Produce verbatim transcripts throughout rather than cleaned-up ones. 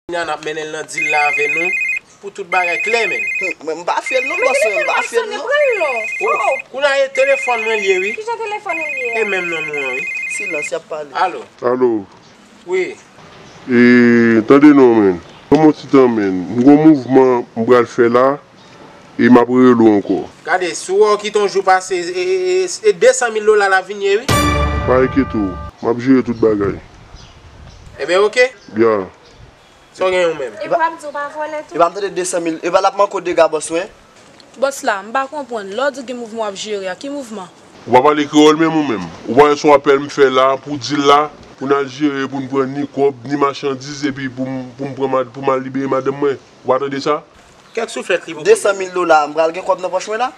Kounye a n ap mennen l nan dil la avè nou pou tout bagay klè, menn. Mwen, m pa fye l non, bòs mwen, m pa fye l non. Oh, kounye a e telefòn mwen l ye, wi. Kijan telefòn ou ye a? E menm nonm ou an, wi. Silans, y ap pale. Alo. Alo. Wi. E, tande non, menn. Ban m yon ti tan, menn. M gon mouvman m pral fè la, e m ap rele w ankò. Gade, si w wè w kite yon jou pase, e, e, e, e de san mil dola la vin ye, wi. Pa enkyete w, m ap jere tout bagay. Ebyen, oke. Ya. Sa w gen ou menm? E pa m di w pa vòlè tou? E pa m tande de san mil, e pa l ap manke w dega, bòs mwen? Bòs la, m pa konprann. Lè w di gen mouvman w ap jere a, ki mouvman? Ou pa pale kreyòl menm ou menm. Ou pa wè se yon apèl m fè la pou dil la, pou n al jere, pou n pran ni kòb, ni machandiz, epi pou m, pou m pran mad-, pou m al libere madanm mwen. Ou pa tande sa? Kèk souflèt li poko. De san mil dola, m pral gen kòb nan pòch mwen la?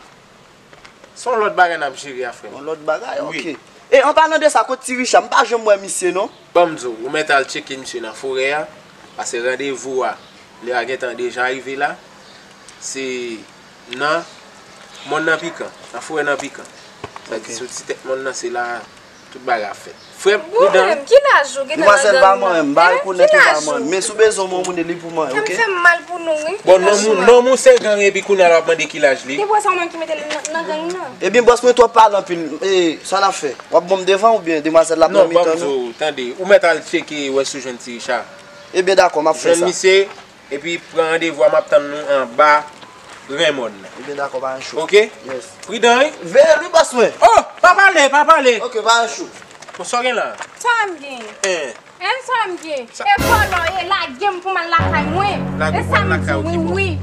Se yon lòt bagay n ap jere a, frè m. Yon lòt bagay, wi. Oke. E an palan de sa, kot ti Richa? M pa janm wè misye, non. Ban m di w, ou mèt al tcheke misye nan forè a, paske randevou a, lè a gentan deja rive la, se nan mòn nan Pikan, nan forè nan Pikan. Sa di, ok, sou ti tèt mòn nan, se la tout bagay ap fèt. Frè m, pridan wi. Ou menm, ki laj ou gentan nan gang nan? Demwazèl, pa manyen m, m pa rekonèt ou, pa manyen m. Men si w bezwen yon moun, li pou manyen, oke? Kè m fè m mal pou nou, wi. Bon, nonm ou, nonm ou se gang, epi kounye a l ap mande ki laj li. Depi w wè se ou menm ki mete l nan, nan gang nan. Ebyen, bòs mwen twò pale anpil. E, sa n ap fè? W ap ban m devan oubyen demwazèl la ap nan mitan nou? Non, ban m di w, tande, ou mèt al tcheke, wè si w jwenn ti Richa. Ebyen, dakò, m ap fè sa. Jwenn misye, epi pran randevou a, m ap tann nou anba Renmòn nan. Ebyen, dakò, pa gen cho. Oke? Yes. Pridan, wi. Veye l, wi, bòs mwen. Oh, pa pale, pa pale. Oke, pa gen cho. Bon, sa w gen la? Sa m gen? Hein. Hein, sa m gen? E vòlò w ye, lage m pou m al lakay mwen. Lage w pou al lakay ou, ki bò? E sa m di, wi, wi.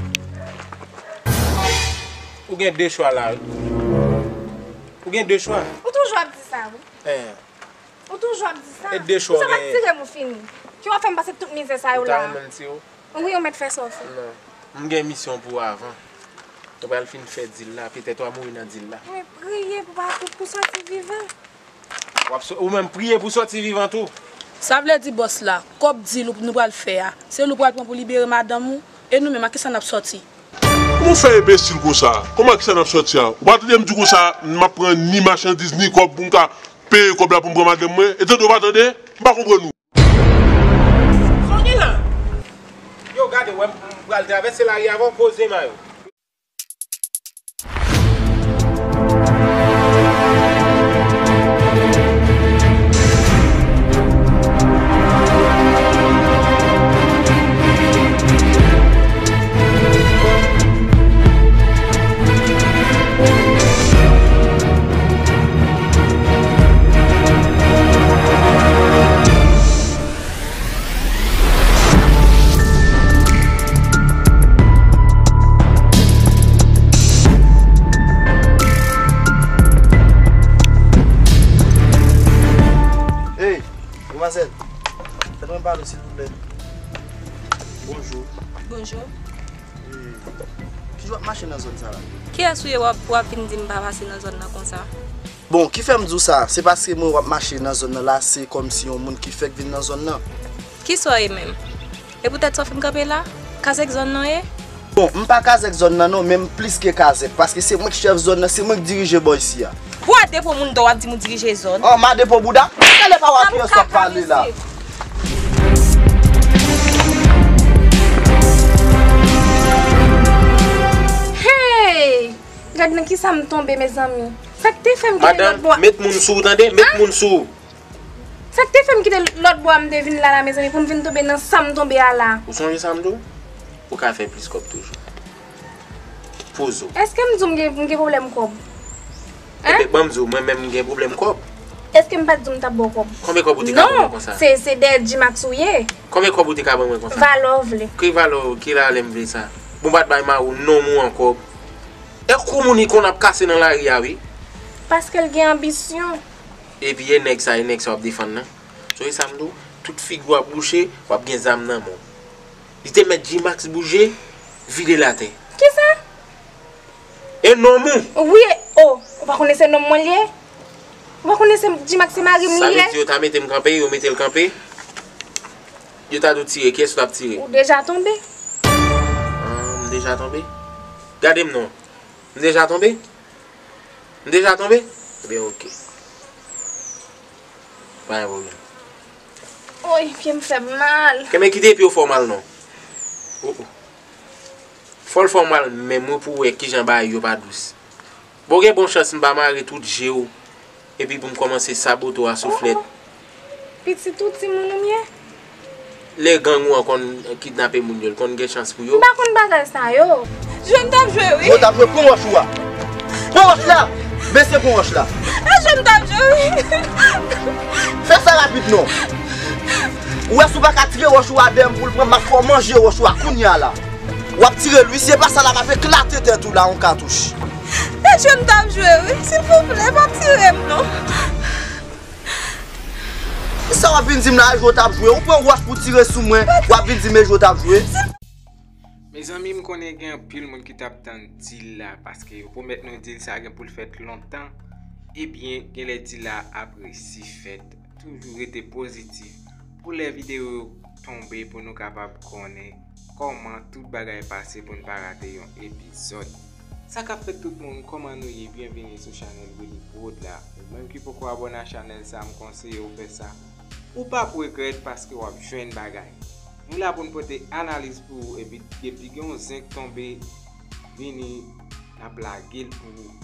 Ou gen de chwa la, wi. Ou gen de chwa. Ou toujou ap di sa, wi. Hein. Ou toujou ap di sa. E de chwa w genyen. Poukisa w pa tire m ou fini? Ki w ap fè m pase tout mizè sa yo la? Ou ta renmen m tire w? Wi, ou mèt fè sa w fè. Non. M gen misyon pou w avan. Nou pral fin fè dil la, petèt w a mouri nan dil la. Mwen priye pou pa, pou, pou sòti vivan. W ap sò-, ou menm priye pou sòti vivan tou. Sa vle di, bòs la, kòb dil ou nou pral fè a, se li w pral pran pou libere madanm ou, e nou menm, ak kisa n ap sòti? Kòman w fè enbesil konsa? Kòman, ak kisa n ap sòti a? Ou pa tande m di w konsa, m ap pran ni machandiz, ni kòb pou m ka peye kòb la pou m pran madanm mwen? E tande w pa tande? M pa konprann ou. Sa w gen la? Yo, gade, wè m pral travèse lari avè w, poze mayo. Hey, demwazèl, fè mwen pale, silvouplè. Bonjou. Bonjou. E, kijan w ap mache nan zòn sa la? Kiyès ou ye w ap, w ap vin di m pa pase nan zòn nan konsa? Bon, ki fè m di w sa, se paske mwen w ap mache nan zòn nan la, se kòmsi yon moun ki fèk vin nan zòn nan. Kisa w ye menm? E poutèt sa w fè m kanpe la? Kazèk zòn nan w ye? Bon, m pa kazèk zòn nan non, men m plis ke kazèk, paske se mwen k chèf zòn nan, se mwen k dirije bò isi a. Pou w a depo moun dan w ap di m ou dirije zòn? Oh, m a depo bouda? Gade pa w a kiyès w ap pale la. Hey! Gad nan kisa m tonbe, mezanmi. Sa k te fè m kite lòt bò a? Madanm, met moun sou ou, tande? Met moun sou ou. Sa k te fè m kite lòt bò a, m te vin la, la, mezanmi, pou m vin tonbe nan sa m tonbe a la? Ou sonje sa m di w? Ou ka fè plis kòb toujou. Poze w. Èske m di w m gen, m gen pwoblèm kòb? Hein? Ebyen, ban m di w, mwen menm m gen pwoblèm kòb. Èske m pa t di w m t ap ba w kòb? Konbyen kòb ou te ka ban mwen konsa? Non, se, se dèyè G-Max ou ye. Konbyen kòb ou te ka ban mwen konsa? Valè w vle. Ki valè w, ki valè m vle sa? Bon, m pa t bay mari w nonm ou an kòb. E kou moun li konn ap kase nan lari a, wi. Paske l gen anbisyon. Epi e nèg sa, e nèg sa w ap defann nan. Sonje sa m di w, tout figi w ap bouche, w ap gen zam nan men w. Li te mèt G-Max bouje, vide l atè. Kisa? E nonm ou? Wi, e, o, ou pa konnen se nonm mwen l ye? Ou pa konnen se G-Max se mari m li ye? Sa vle di yo ta mete m kanpe, yo mete l kanpe? Yo ta di w tire, kiyès ou t ap tire? Ou deja tonbe. Ah, m deja tonbe? Gade m non. M deja tonbe? M deja tonbe? Ebyen, oke. Pa gen pwoblèm. Oy, pye m fè m mal. Kenbe kite pye w fè w mal non. Oh, oh. Fò l fè w mal menm wi pou w wè kijan bagay yo pa dous. Bon, gen bon chans m pa mare tout je w epi pou m kòmanse sabote w a souflèt. Pitit ou timoun ou m ye? Lè gang ou an konn kidnape moun yo, l konn gen chans pou yo. M pa konn bagay sa yo. Jwe m t ap jwe wi. Jwe w t ap jwe, pran wòch ou a. Pran wòch la. Mesye, pran wòch la. E jwe m t ap jwe wi. Fè sa rapid non. Ou wè si w pa ka tire wòch ou a dèyè m pou l pran, m ap fè w manje wòch ou a kounye a la. W ap tire l wi, si e pa sa la m ap eklate tèt ou la yon katouch. E jwe m t ap jwe wi, silvouplè pa tire m non. Sa w ap vin di m la, e jwe w t ap jwe, ou pran wòch pou tire sou mwen, w ap vin di m e jwe w t ap jwe. Mezanmi, m konnen gen anpil moun ki t ap tann deal la, paske yo pwomèt nou deal sa gen pou l fèt lontan. Ebyen, genlè deal la ap resi fèt. Toujou rete pozitif pou lè videyo yo tonbe pou nou kapab konnen kòman tout bagay pase pou n pa rate yon epizòd. Sa k ap fèt tout moun, kòman nou ye? Byenvini sou chanèl Willy Prod la. Ou menm ki poko abòne a chanèl sa, m konseye w fè sa. Ou p ap regrèt paske w ap jwenn bagay. Nou la pou n pote analiz pou ou epi depi gen yon zenk tonbe, vini, n ap lage l pou ou.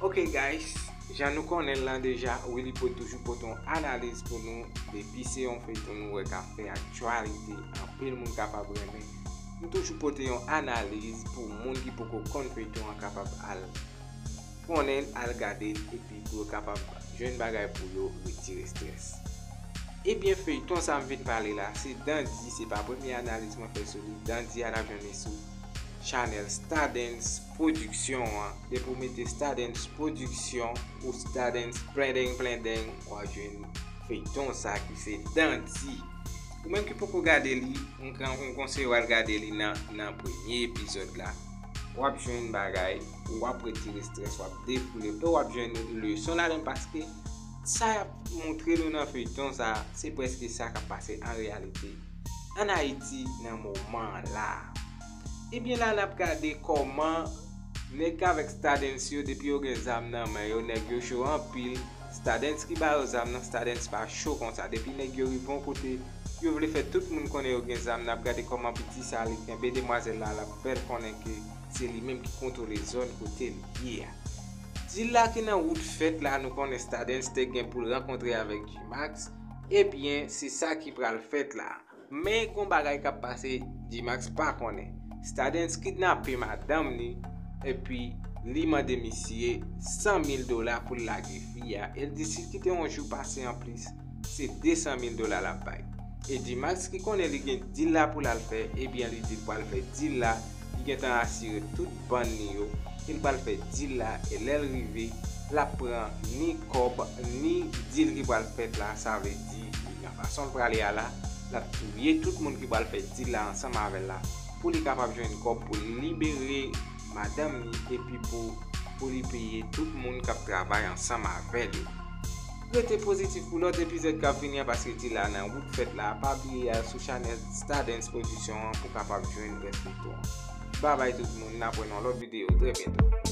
Ok guys, jan nou konnen l lan deja, Willy Prod toujou pote yon analiz pou nou. Depi se yon feyton nou wè k ap fè aktyalite, anpil moun kapab renmen. Nou toujou pote yon analiz pou moun ki poko konn feyton an kapab al konnen l, al gade l, epi pou yo kapab jwenn bagay pou yo retire estrès. Ebyen, feyton sa m vin pale la, se Dandy, se pa premye analiz mwen fè sou li. Dandy a n ap jwenn li sou chanèl Stardens Production an. Depi w mete Stardens Production ou Stardens plendeng plendeng, w a jwenn feyton sa ki se Dandy. Ou menm ki poko gade li, m kan-, m konseye w al gade li nan, nan premye epizòd la. W ap jwenn bagay, w ap retire estrès, w ap defoule, e w ap jwenn leson ladan l paske sa y ap montre nou nan feyton sa, se prèske sa k ap pase an reyalite ann Ayiti nan moman an la. Ebyen la, n ap gade kòman nèg avèk Stardens yo, depi yo gen zam nan men yo, nèg yo cho anpil. Stardens ki ba yo zam nan, Stardens pa cho konsa. Depi nèg yo rive yon kote, yo vle fè tout moun konnen yo gen zam. N ap gade kòman piti sa li kenbe demwazèl la, l ap fè l konnen ke se li menm ki kontwole zòn kote li ye a. Deal la ki nan wout fèt la, nou konnen Stardens te gen pou l rankontre avèk G-Max. Ebyen, se sa ki pral fèt la. Men gon bagay k ap pase, G-Max pa konnen. Stardens kidnape madanm li, epi li mande misye san mil dola pou l lage fi a. E l di si l kite yon jou pase anplis, se de san mil dola l ap bay. E G-Max ki konnen li gen deal la pou l al fè, ebyen li di l pral fè deal la, li gentan asire tout bann li yo, e l pral fè deal la, e lè l rive, l ap pran ni kòb, ni deal ki pral fèt la, sa vle di, nan fason l prale a la, l ap touye tout moun ki pral fè deal la ansanm avè l la, pou li kapab jwenn kòb pou libere madanm li, epi pou, pou li peye tout moun k ap travay ansanm avè l yo. Rete pozitif pou lòt epizòd k ap vini an, paske deal la nan wout fèt la. Pa bliye al sou chanèl Stardens Production an pou w kapab jwenn rès feyton an. Babay tout moun, n ap wè nan lòt videyo trè byento.